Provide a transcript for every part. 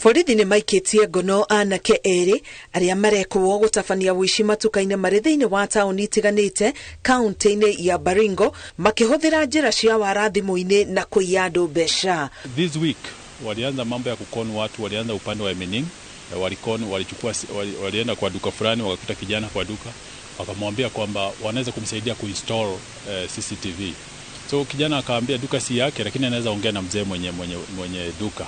Borithi nĩ maikĩtie ngono anake erĩ arĩa marekwo gũtabania ũici matuka-inĩ marĩ thĩinĩ wa taũni itiganĩte kaunti-inĩ ya Baringo makĩhũthĩra njĩra cia wara thimũ-inĩ na kũiya andũ mbeca. This week walianza mambo ya kukonu watu, walianza upande wa Emining, walikonu, walichukua, walienda kwa duka fulani, wakakuta kijana kwa duka, wakamwambia kwamba wanaweza kumsaidia kuinstall CCTV. So kijana akaambia duka si yake, lakini anaweza ongea na mzee mwenye duka.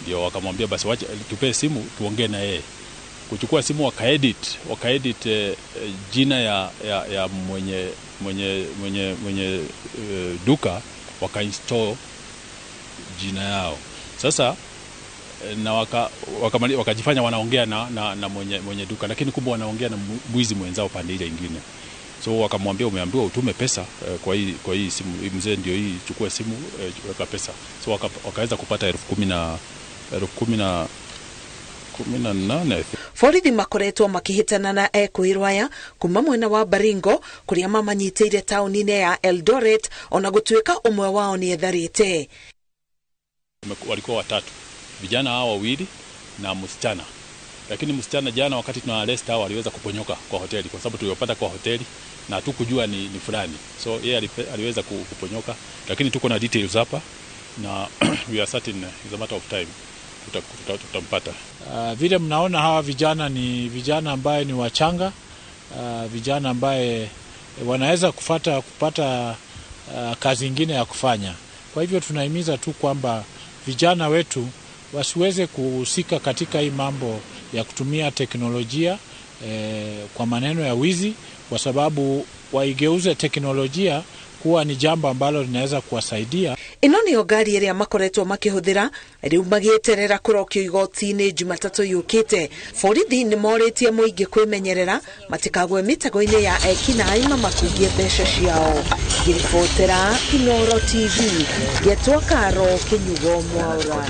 Ndio wakamwambia basi wacha tupee simu tuongee na yeye. Kuchukua simu wakaedit jina ya mwenye duka, wakainstall jina yao. Sasa na wakajifanya wanaongea na mwenye duka, lakini kumbe wanaongea na mwizi mwenzao pande ile nyingine. So wakamwambia umeambiwa utume pesa kwa hii simu, mzee ndio hii, chukua simu weka pesa. So wakaweza kupata 10,018. Borithi makoretwo makĩhĩtana na ekũĩrwo aya kuma mwena wa Baringo kũrĩa mamanyitĩire taũni-inĩ ya Eldoret, ona gũtuĩka ũmwe wao nĩ etharĩte. Walikuwa watatu, vijana hao wawili na msichana. Lakini msichana jana wakati tuna arrest hao aliweza kuponyoka kwa hoteli, kwa sababu tuliwapata kwa hoteli na hatukujua ni fulani. So yeye aliweza kuponyoka, lakini tuko na details hapa na we are certain it's a matter of time tutampata. Vile mnaona hawa vijana ni vijana ambaye ni wachanga, vijana ambaye wanaweza kupata kazi nyingine ya kufanya. Kwa hivyo tunahimiza tu kwamba vijana wetu wasiweze kuhusika katika hii mambo ya kutumia teknolojia kwa maneno ya wizi, kwa sababu waigeuze teknolojia kuwa ni jambo ambalo linaweza kuwasaidia. Ĩno nĩyo ngari ĩrĩa makoretwo makĩhũthĩra rĩu magĩeterera kũrokio igoti-inĩ Jumatatũ yũkĩte. Borithi nĩ morĩtie mũingĩ kwĩmenyerera matikagwe mĩtego-inĩ ya ekinaĩ mamakungie mbeca ciao. Ngĩribotera Inooro TV, ngetwo Karo Kĩnyugo Mwaura.